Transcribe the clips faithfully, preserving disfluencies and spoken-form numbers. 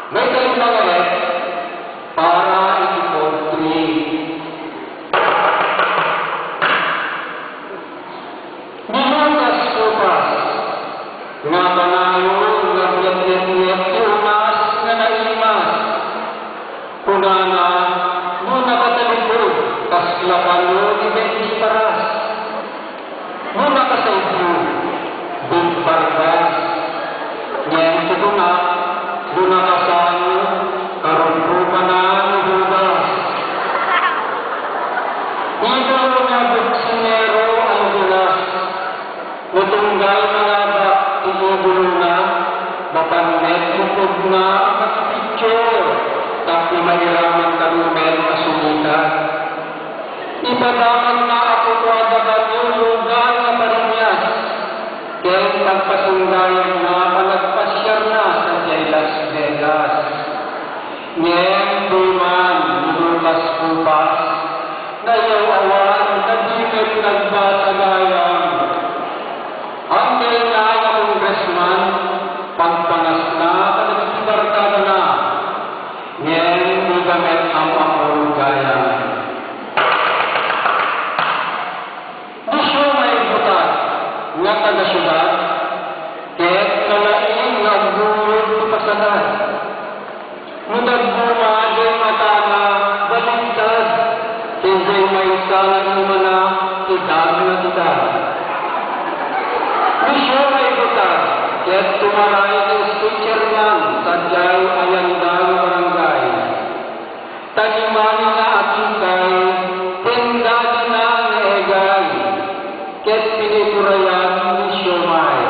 Mayta met para iti poultry. Ni Lucas Copas, nga kanayon nga agnetyetnet ti unas nga naimas. Kunana, no nakatalibog, kasla pano ti ket ti paras. No nakasaibyo, bigbargas. Ngem ti kuna, no nakasano, karubrubanan ni Judas. Idolo nga buksinero ang Judas. No tunggal malabak ti idolona, mapan met lipudna a makipicture tapno mairaman kano met a sumikat. Ipadamagna a kukuada kano lugar nga parinias ken pagpasundayagna a panagpasiarna sadiay Las Vegas. Ngem diman ni Lucas Copas, nayaw-awan, kadi met nagbasa gayam. Angkelna nga congressman, pagpangasna kadagiti barkadana. Ngem dida met am-ammo gayam. Ni Siomay Butad nga taga-siudad, ket nalaing nga agbuyog ti pasagat. No dadduma diay matana, baliktad, ken diay maysa nga imana, idag nga idag. Ni Siomay Butad, ket tumaray ti state chairman sadiay Ayanda nga barangay. Tanimanina a tingkay, ken dadina nga egay, ket piniturayan ni Siomay.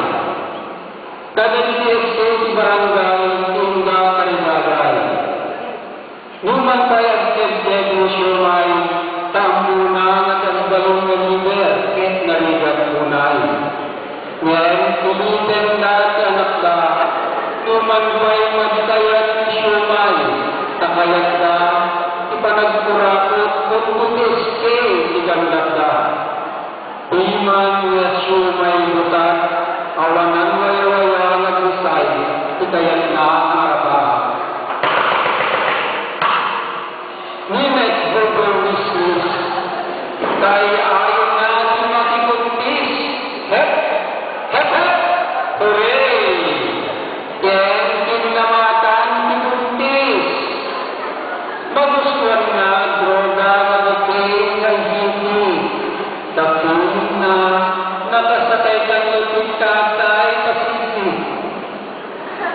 Kadagiti S A ti barangay, inda karibagay. Numan pay agkedked ni Siomay, ta ammona nga tagbalin nga lider, ket narigat unay. Ngem, pilitenda ti anakda, numan pay madi kayat ti siomay, ta kayatda ti panagkurakot ken butis ken ti gandakda. Diman nga siomay butad, awanan wayawaya nga agrisay ti kayatna nga arabak. Ni met Bobo Mismos, kay ayonna ti makibuntis. Hep! Hep, hep! Hooray! Ken kinnamatan ti buntis. Magustuanna droga nga babain nga hippie. Tapno nakasakay kano ti tatay a hippie.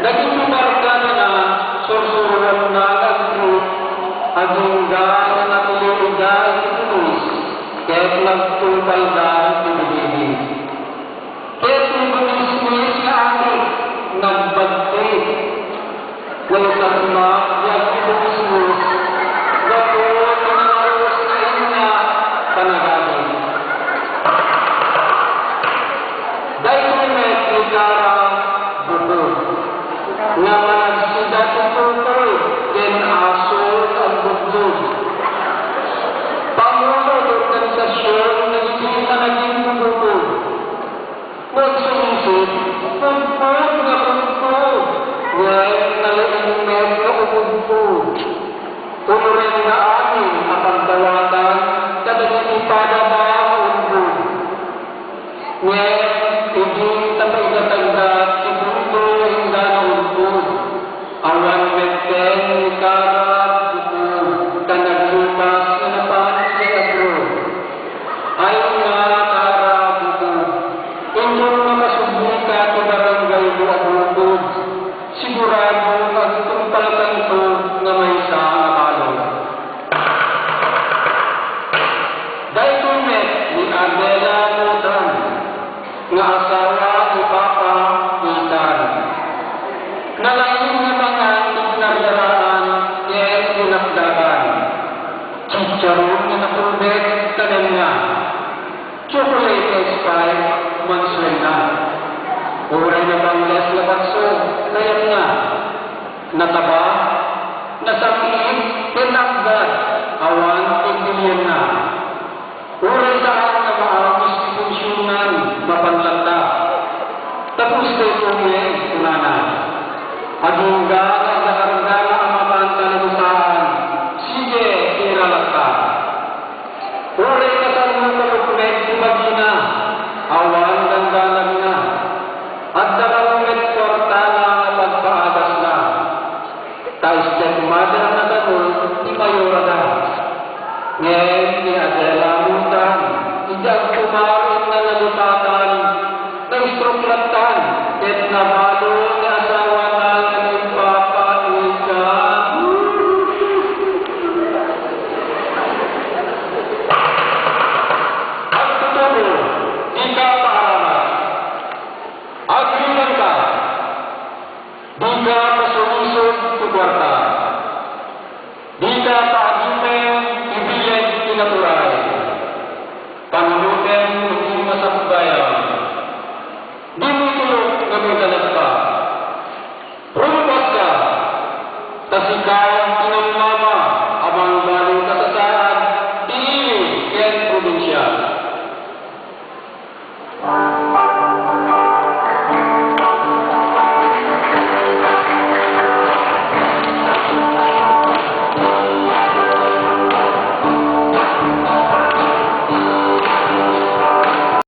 Dagiti barkadana, sursuroanna nga agdrugs, agingga nga natiliwda iti pulis, ket nagtungpalda iti bilibid. Ket ni bumisnis nga adik, nagbagti. Naisagmak ti agbubusiness, gapu ti nangaruros kenna panagagik. Daytoy met ni Kara Bukod, nga managsida ti tutoy ken aso nga agbugbog. Pangulo ti organisasyon dagiti managinbubukod. Nagsulisip, pudpud nga pudpud, wen nalaing met nga umudpud. Unorenna amin a pagdawatan kadagiti padaba nga umbod. Ngem idi ta maidatagda ti punto nga inda naudpod, awan metten ni Kara Bukod ta naglupas nga napan idiay abroad. Ay nga, Kara Bukod, inton makasublika ti barangaymo a bukod, sigurado nga agtungpalkanto nga maysa nga balon. Daytoy met ni Adela Motan nga asawa ni Papa Itan. Nalaing nga mangan ti pinariaraan ken dinakdakan. Chicharon nga nakubek, kanenna. Chocolate nga Sprite, mansuenna. Uray nabangles nga bakso, kayatna. Nataba, nasam-it, ket nakgad, awan ti bilienna. Uray saan nga maawis ti funsionan, mapan latta. Tapos daytoyen, kunana, agingga nga agdakarga Pada a nadamag ni Mayor Adams. Ngem ni Adela Mutan, iti agtumar nga nalipatan, na-stroke lattan, ket nabalo ti asawata nga naipapan ita. Agtutubo, dika paaramat. Agriganka. Dika pasulisog ti kuarta.